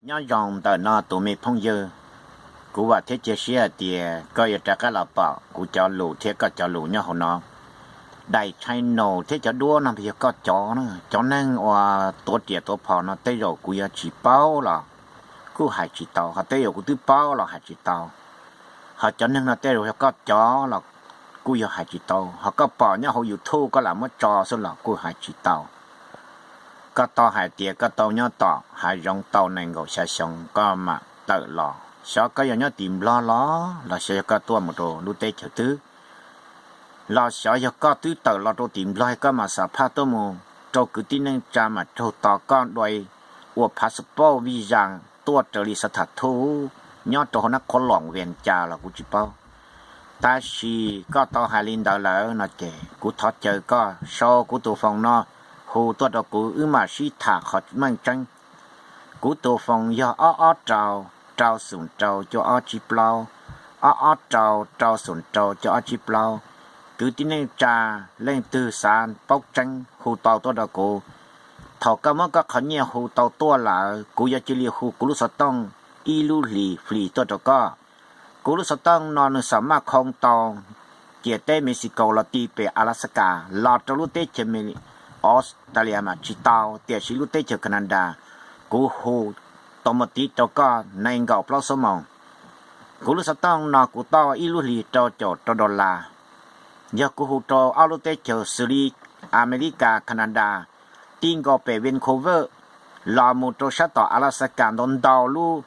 Nyob zoo ntawm no tus me phooj ywg, kuv vam thiab cia siab hais tias koj yuav rov qab los pom kuv cov lus thiab koj cov lus nyob hauv no. Daim channel thiab cov duab no yog koj cov na, cov neeg uas tuav riam tuav phom no tej zaum kuv yuav tsis paub los kuj hais tsis tau, ho tej zaum kuv twb paub los hais tsis tau. Ho cov neeg no tej zaum yog koj cov los kuj yog hais tsis tau, ho koj pom nyob hauv YouTube koj lam muab tso xwb los kuj hais tsis tau. Koj tau hais tias koj tau nyob tom hav zoov tau nees nkaum xya xyoo koj mam tawm los, xyov koj yog nyob tim Nplog los los xyov yog koj tuaj mus rau lub teb chaws twg, los xyov yog koj twb tawm los rau tim Nplog koj mam xam phaj tuaj mus rau kwv tij neej tsa mam raug tos koj dua ua passport visa tuaj raws li xav tham thuj nyob rau hauv nab qhuab loos Vias Cas los kuv tsis paub. Tab sis koj tau hais li ntawd lawm no ces kuv thov caw koj sau kuv tus foos no hu tuaj rau kuv wb mam sib tham qhov meej tseeb. Kuv tus foos yog ob ob rau, rau xoom rau cuaj ob tsib plaub, ob ob rau, rau xoom rau cuaj ob tsib plaub. Kwv tij neej tsa leej twg xav paub tseeb hu tau tuaj rau kuv. Thaum koj muab koj qhov nyiaj hu tau tuaj lawm kuv yuav cia li hu kuv lub xov tooj ib lub hlis free tuaj rau koj. Kuv lub xov tooj no nws xam maj khoo tau ciam teb Mexico los ti pem Alaska los rau lub teb chaws Australia mas tsis tau, tiam sis lub teb chaws Canada kuv hu tau mus tiv rau koj nees nkaum plaub xuab moos. Kuv lub xov tooj no kuv tau ib lub hlis rau caum rau dollar. Yog kuv hu rau ob lub teb chaws xws li Amelikas, Canada, ti nkaus pem Vancouver los mus rau sab tom Alaska ntau ntau lub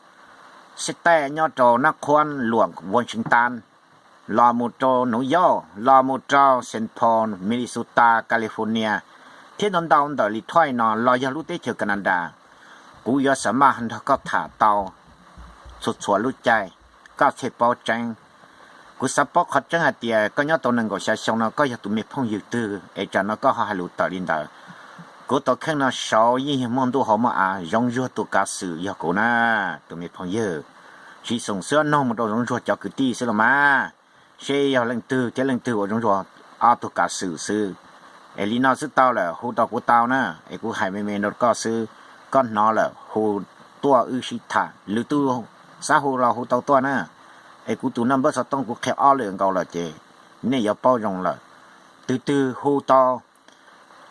state nyob rau nab qhuab loos Washington, los mus rau New York, los mus rau Saint Paul, Minnesota, California, thiab ntau ntau ntawm Detroit no los yog lub teb chaws Canada, kuv yuav xam maj nrog koj tham tau txhua txhua lub caij, koj thiaj paub tseeb. Kuv xav paub qhov tseeb hais tias koj nyob tau nees nkaum xya xyoo no koj yog tus me phooj ywg twg es tsam no koj ho hais lus tawm li ntawd. Kuv tau kheej no saud yeej yog muaj ntuj hauv muaj av, Zoov Zuag tus kav xwm yog kuv na, tus me phooj ywg. Tsis xoom xwb, noog mus rau Zoov Zuag cov kwv tij xwb los mas, seb yog leej twg thiab leej twg ua Zoov Zuag ob tug kav xwm xwb. Es li no xwb tau lawm, hu rau kuv tau na, es kuv hais me me rau koj xwb, koj hnov lawm hu tuaj wb sib tham, lwm tus xav hu los hu tau tuaj na. Es kuv tus naj npawb xov tooj kuv qhia ob lwm nkaus lawm ces nej yuav paub zoo lawm. Tus twg hu tau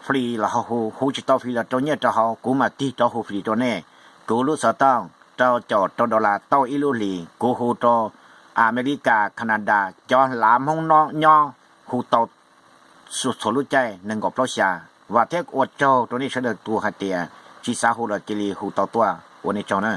free los ho hu, hu tsis tau free los rau nyiaj rau hauv, kuv mam tig rov hu free rau nej. Kuv lub xov tooj rau caum rau dollar tau ib lub hlis, kuv hu rau Amelikas, Canada, cov hlav Hmoob no nyob hu tau txhua lub caij nees nkaum plaub xya. Vam thiab ua tsaug rau nej sawv daws tus hais tias tsis xav hu los cia li hu tau tuaj, ua nej tsaug na.